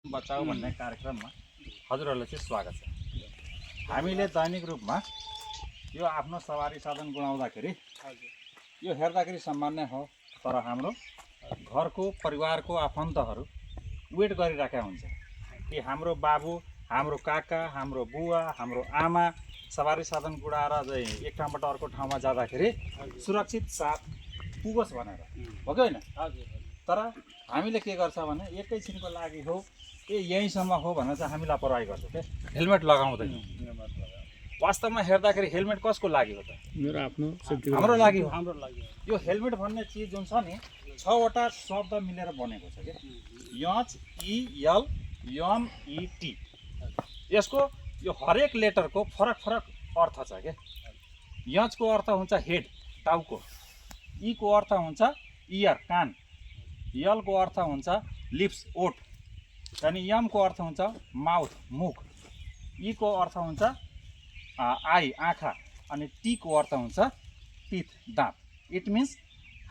बचाऊ भन्ने कार्यक्रममा हजुरहरूलाई चाहिँ स्वागत छ। हामीले दैनिक रूपमा यो आफ्नो सवारी साधन गुणाउँदाखेरि यो हेर्दाखेरि सामान्य हो, तर हाम्रो घरको परिवारको आफन्तहरू वेट गरिराखेका हुन्छ कि हाम्रो बाबु, हाम्रो काका, हाम्रो बुवा, हाम्रो आमा सवारी साधन गुडाएर चाहिँ एक ठाउँबाट अर्को ठाउँमा जाँदाखेरि सुरक्षित साथ पुगोस् भनेर हो कि होइन। तर हामीले के गर्छ भने एकैछिनको लागि हो यहीँसम्म हो भनेर चाहिँ हामी लापरवाही गर्छौँ क्या, हेलमेट लगाउँदैनौँ। वास्तवमा हेर्दाखेरि हेलमेट कसको लागि हो त? मेरो आफ्नो हाम्रो लागि हो। यो हेलमेट भन्ने चिज जुन छ नि 6वटा शब्द मिलेर बनेको छ क्या, HELMET। यसको यो हरेक लेटरको फरक फरक अर्थ छ क्या। यच को अर्थ हुन्छ हेड, टाउको। ई को अर्थ हुन्छ इयर, कान। यल को अर्थ हुन्छ लिप्स, ओठ। अनि यम को अर्थ हुन्छ माउथ, मुख। ई को अर्थ हुन्छ आई, आँखा। अनि टी को अर्थ हुन्छ टिथ, दाँत। इट मिन्स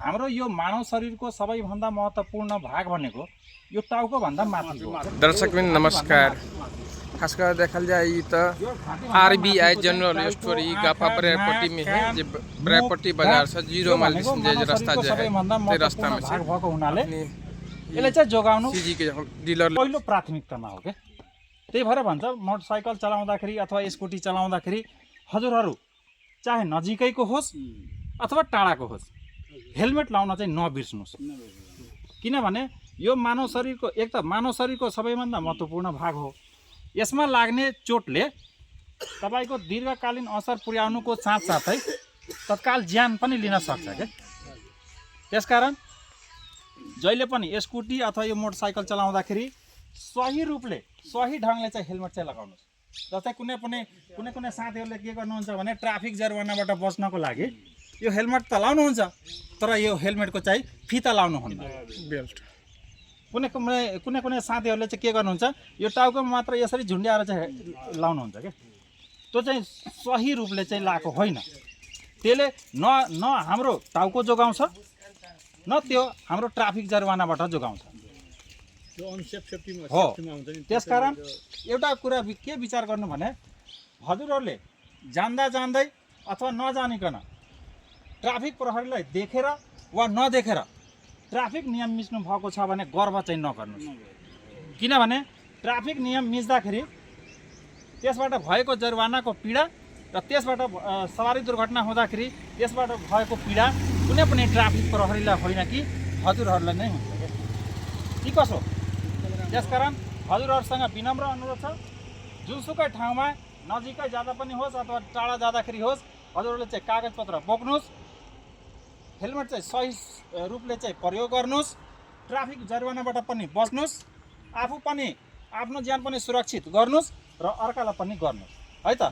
हाम्रो यो मानव शरीरको सबैभन्दा महत्त्वपूर्ण भाग भनेको यो टाउको भन्दा माथि हो। दर्शकबिन नमस्कार। खास कर देखल जाए तो RBI जनरल स्टोर गापा बरेपट्टी में है, जो बरेपट्टी बाजार से 0 माइल जो रास्ता जो है ते रास्ता में से भएको हुनाले यसले चाहिँ जोगाउनु सीजी के डीलर पहिलो प्राथमिकतामा हो के। त्यही भएर भन्छ मोटरसाइकल चलाउँदाखेरि अथवा स्कुटी चलाउँदाखेरि हजुरहरू चाहे नजिकैको होस् अथवा टाढाको होस् हेलमेट लाउन चाहिँ नबिर्स्नुहोस्। किनभने यो मानव शरीरको एक त मानव शरीरको सबैभन्दा महत्त्वपूर्ण भाग हो। यसमा लाग्ने चोटले तपाईको दीर्घकालीन असर पुर्याउनुको साथसाथै तत्काल ज्यान पनि लिन सक्छ के। त्यसकारण जहिले पनि स्कुटी अथवा यो मोटरसाइकल चलाउँदाखेरि सही रूपले सही ढङ्गले चाहिँ हेलमेट चाहिँ लगाउनुहोस्। जस्तै कुनै साथीहरूले के गर्नुहुन्छ भने ट्राफिक जरिवानाबाट बच्नको लागि यो हेलमेट त लाउनुहुन्छ, तर यो हेलमेटको चाहिँ फिता लाउनुहुन्न, बेल्ट। कुनै साथीहरूले चाहिँ के गर्नुहुन्छ यो टाउकोमा मात्र यसरी झुन्ड्याएर चाहिँ लाउनुहुन्छ क्या। त्यो चाहिँ सही रूपले चाहिँ लाएको होइन। त्यसले न हाम्रो टाउको जोगाउँछ न त्यो हाम्रो ट्राफिक जरिवानाबाट जोगाउँछ हो। त्यसकारण एउटा कुरा के विचार गर्नु भने हजुरहरूले जान्दा जान्दै अथवा नजानिकन ट्राफिक प्रहरीलाई देखेर वा नदेखेर ट्राफिक नियम मिच्नु भएको छ भने गर्व चाहिँ नगर्नुहोस्। किनभने ट्राफिक नियम मिच्दाखेरि त्यसबाट भएको जरिवानाको पीडा र त्यसबाट सवारी दुर्घटना हुँदाखेरि त्यसबाट भएको पीडा कुनै पनि ट्राफिक प्रहरीलाई होइन कि हजुरहरूलाई नै हुन्छ कि कसो। त्यसकारण हजुरहरूसँग विनम्र अनुरोध छ, जुनसुकै ठाउँमा नजिकै जाँदा पनि होस् अथवा टाढा जाँदाखेरि होस् हजुरहरूले चाहिँ कागजपत्र बोक्नुहोस्, हेलमेट चाहिँ सही रूपले चाहिँ प्रयोग गर्नुहोस्, ट्राफिक जरिवानाबाट पनि बच्नुहोस्, आफू पनि आफ्नो ज्यान पनि सुरक्षित गर्नुहोस् र अर्कालाई पनि गर्नुहोस् है त।